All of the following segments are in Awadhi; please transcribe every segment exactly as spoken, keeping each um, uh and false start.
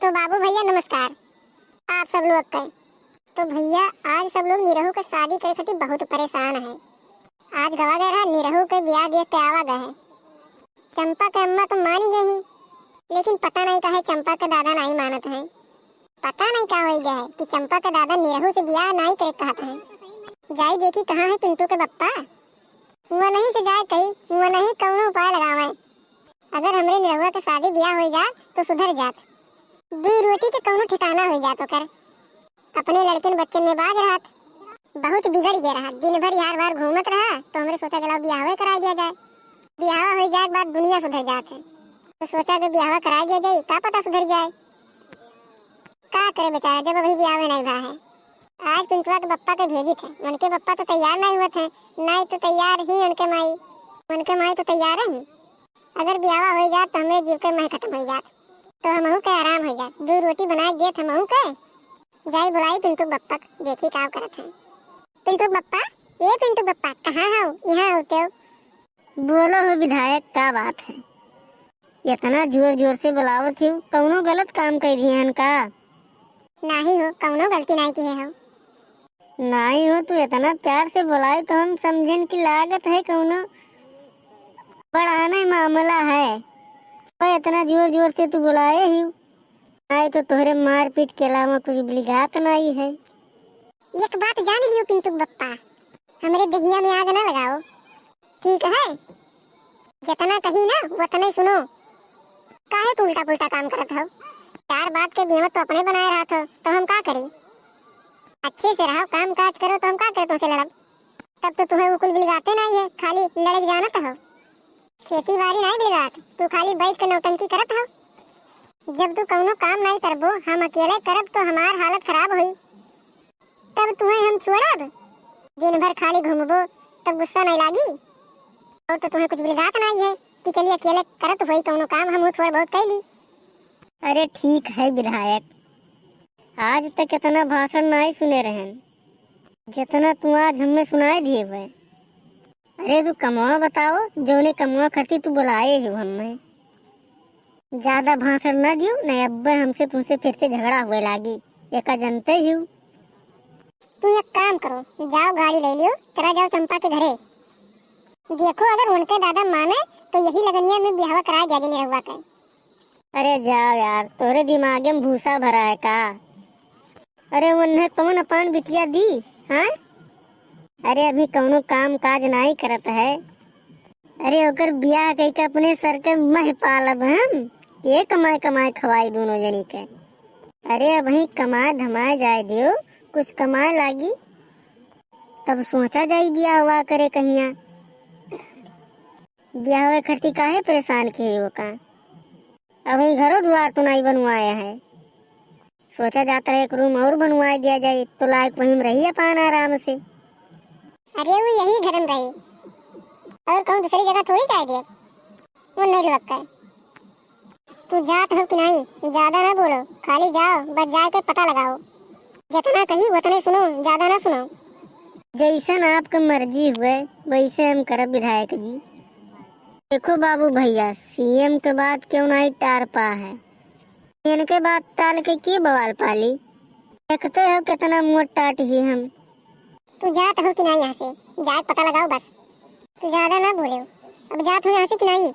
तो बाबू भैया नमस्कार, आप सब लोग के। तो भैया, आज सब लोग निरहू के शादी करे खातिर बहुत परेशान है। आज गवा गए रहा, निरहू के ब्याह देख के आवा गए है। चंपा के अम्मा तो मानी गई ही, लेकिन पता नहीं काहे चंपा के दादा नहीं मानत हैं। पता नहीं का होई गया है कि चंपा के दादा निरहू से ब्याह नहीं करे कहत हैं। जाई देखी कहाँ है पिंटू के बप्पा। वनही से जाए कही, वनही कौनो उपाय लगावे। अगर हमरे निरहुआ के शादी ब्याह होई जात तो सुधर जात, दुई रोटी के कौनो ठिकाना होई जात ओकर। अपने लड़किन बच्चन में बाज रहत, बहुत बिगड़ गया रहा। दिन भर यार बार घूमत रहा, तो हमरे सोचा गला बियाहवे कराई दिया जाए। बियाहवा होई जाए के बाद दुनिया सुधर जात है, तो सोचा के बियाहवा कराई दिया जाए, का पता सुधर जाए। का करे बेचारा, जब अभी बियाहवे नहीं भा है। आज पिंटुआ के बप्पा के भेजित है, उनके बप्पा तो तैयार नहीं हुआ थे, नहीं तो तैयार ही उनके माई, उनके माई तो तैयार ही। अगर बियाहवा होई जात तो हमरे जीव के मह खत्म होई जात, तो हमहू के आराम होई जात, दू रोटी बनाए देत हमहू के। जाई बुलाई पिंटू बप्पा के, देखी का करत हैं। पिंटू बप्पा, ए पिंटू बप्पा, कहाँ हो? यहाँ होते हो। बोलो हो विधायक, का बात है? इतना जोर जोर से बुलावत हो, कौनो गलत काम कर दिए हन का? नाही हो, कौनो गलती नहीं किए हो। नाही हो, तू इतना प्यार से बुलाए तो हम समझेन कि लागत है कौनो बड़ाने मामला है। तो इतना जोर जोर से तू बुलाए ही, आए तो तोहरे मारपीट के अलावा कुछ बिलगात नहीं है। एक बात जान लियो पिंटू बप्पा, हमरे दहिया में आग ना लगाओ, ठीक है? जितना कही ना उतने सुनो। काहे तू उल्टा पुल्टा काम करत हो? चार बात के नियम तो अपने बनाए रहत हो, तो हम का करी? अच्छे से रहो, काम काज करो, तो हम का करे तुमसे लड़ब? तब तो तुम्हें वो कुल बिलगाते नहीं है, खाली लड़क जानत हो। खेती बाड़ी नहीं बिलगात, तू खाली बैठ के नौटंकी करत हो। जब तू कौनो काम नहीं करबो, हम अकेले करब तो हमार हालत खराब होई। तब तुम्हें हम छोड़ब? दिन भर खाली घूमबो, तब गुस्सा नहीं लागी? और तो तुम्हें कुछ बिलगात नहीं है कि चलिए अकेले करत होई कौनो काम, हम थोड़ा बहुत कैली। अरे ठीक है विधायक, आज तक इतना भाषण नहीं सुने रहन, जितना तू आज हमें सुनाए दिए हुए। अरे तू कमवा बताओ, जौने कमवा खातिर तू बुलाए हो हमें। ज्यादा भाषण ना दियो, नहीं अब्बे हमसे तुमसे फिर से झगड़ा हुए लागी, एका जनते ही हो। तू एक काम करो, जाओ गाड़ी ले लियो, चला जाओ चंपा के घरे। देखो अगर उनके दादा माने तो यही लगनिया में बियाहवा करा दिया जी निरहुआ के। अरे जाओ यार, तोरे दिमागे में भूसा भरा है का? अरे उन्हें कौन अपान बिटिया दी, हाँ? अरे अभी कौनो काम काज नाई करत है। अरे ओकर बियाह कइके अपने सर के मह पालब हम, के कमाए कमाए खवाई दोनों जनी के। अरे अबहीं कमाए धमाए जाए दियो, कुछ कमाए लागी, तब सोचा जाई बियाह हुआ करे कहिया। बियाह हुए खरती काहे परेशान किए हो का? अबहीं घरो दुआर तो नाई बनवाया है। सोचा जाता है एक रूम और बनवाए दिया जाए, तो लायक वहीं में रही अपन आराम से। अरे वो यही घर में रही, और कहूँ दूसरी जगह थोड़ी जाए दे। वो नहीं लुअक्का है। तू जात हो कि नहीं, ज्यादा ना बोलो, खाली जाओ, बस जाए के पता लगाओ। जितना कही उतने सुनो, ज्यादा ना सुनो। जैसन आपके मर्जी हुए वैसे हम करब विधायक जी। देखो बाबू भैया, सीएम के बात क्यों नहीं टार पा है, इनके बात टाल के के बवाल पाली? देखते हो कितना मोट टाट ही हम। तू जात हो कि नहीं यहाँ से, जाए पता लगाओ बस। तू ज्यादा ना बोले, अब जात हो यहाँ से कि नहीं?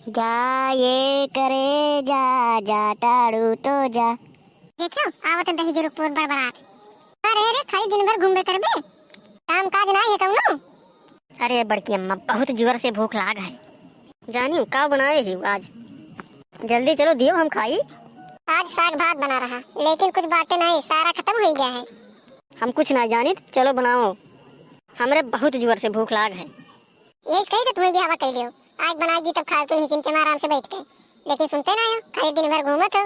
जा ये करे जा, जा टाड़ू तो जा। देखियो, आवत दही जरूर पोर बड़बड़ात। अरे रे, खाली दिन भर घूमबे करबे, काम काज ना है कौनो? अरे बड़की अम्मा, बहुत जोर से भूख लाग है। जानियो का बनाए ही आज? जल्दी चलो दियो हम खाई। आज साग भात बना रहा, लेकिन कुछ बाटे नहीं, सारा खत्म हो गया है। हम कुछ ना जानित, चलो बनाओ। हमरे बहुत जोर से भूख लाग है। यही कही तो तुम्हें बियाह कह लियो, आज बनाई दी तब खाओ तुम ही चिंते में आराम से बैठ के, लेकिन सुनते ना हो, खाली दिन भर घूमत हो।